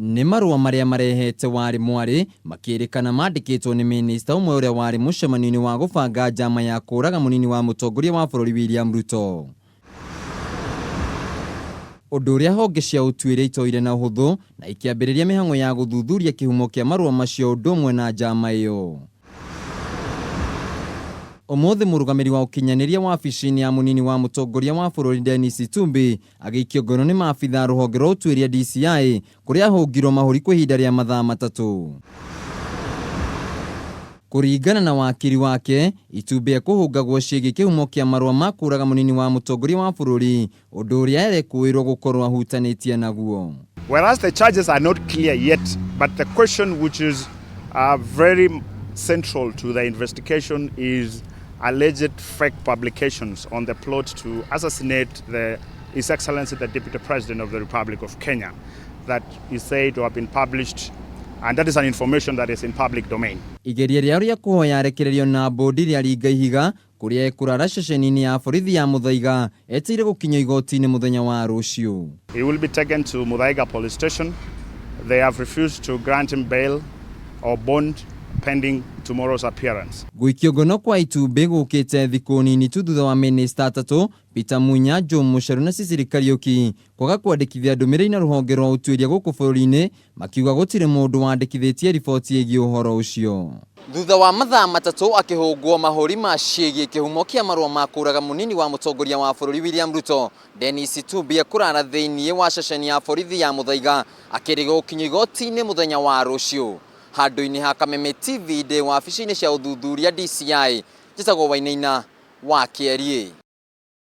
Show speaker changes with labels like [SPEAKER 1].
[SPEAKER 1] Nĩ marũa marĩa marehete warĩ mwarĩ makĩrĩkana mandĩkĩtwo nĩ mĩnĩsta ũmwe ũrĩa warĩ mũcemanio-inĩ wa gũbanga njama ya kũraga mũnini wa mũtongoria wa bũrũri William Ruto. Ũndũ ũrĩa honge cia ũtuĩria itoire na ũhũthũ na ikĩambĩrĩria mĩhang'o ya gũthuthuria kĩhumo kĩa marũa macio ũndũ ũmwe na njama ĩyo. Ũmũthĩ mũrũgamĩrĩri wa ũkinyanĩria wabici-inĩ ya mũnini wa mũtongoria wa bũrũri Dennis Itumbi agĩikio ngono nĩ maabithaa rũhonge rwa ũtuĩria DCI kũrĩa ahũngirwo mahũri kwa ihinda rĩa mathaa 3. Kũringana na wakiri wake, Itumbi ekũhũngagwo ciĩgiĩ kĩhumo kĩa marũa ma kũraga mũnini wa mũtongoria wa bũrũri, ũndũ ũrĩa erekũĩrwo gũkorwo ahutanĩtie naguo.
[SPEAKER 2] Whereas the charges are not clear yet, but the question which is very central to the investigation is alleged fake publications on the plot to assassinate His Excellency the Deputy President of the Republic of Kenya that is said to have been published, and that is an information that is in public domain.
[SPEAKER 1] Igeria rĩao rĩa kũhoya arekererio na bũndi rĩaringa ihiga kũrĩa ekũrara ceceni-inĩ ya borithi ya Muthaiga eteire gũkinyio igoti-inĩ mũthenya wa rũciũ.
[SPEAKER 2] He will be taken to Muthaiga police station. They have refused to grant him bail or bond pending tomorrow's appearance.
[SPEAKER 1] Gũikio ngono kwa Itumbĩ gũkĩte thikũ nini tu thutha wa mĩnĩsta atatũ Peter Munya, Joe Mucheru na Sicily Kariuki kwaga kwandĩkithia ndũmĩrĩri na rũhonge rwa ũtuĩria gũkũ bũrũri-inĩ makiuga gũtirĩ mũndũ wandĩkithĩtie riboti ĩgiĩ ũhoro ũcio. Thutha wa mathaa 3 akĩhũngwo mahũri ma ciĩgiĩ kĩhumo kĩa marũa ma kũraga mũnini wa mũtongoria wa bũrũri William Ruto, Dennis Itumbi ekũrara thĩiniĩ wa ceceni ya borithi ya Muthaiga akĩrĩga gũkinyio igoti-inĩ mũthenya wa rũciũ. Handũ-inĩ ha Kameme TV ndĩ wabici-inĩ cia ũthuthuria DCI, njĩtagwo Wainaina wa Kĩeriĩ.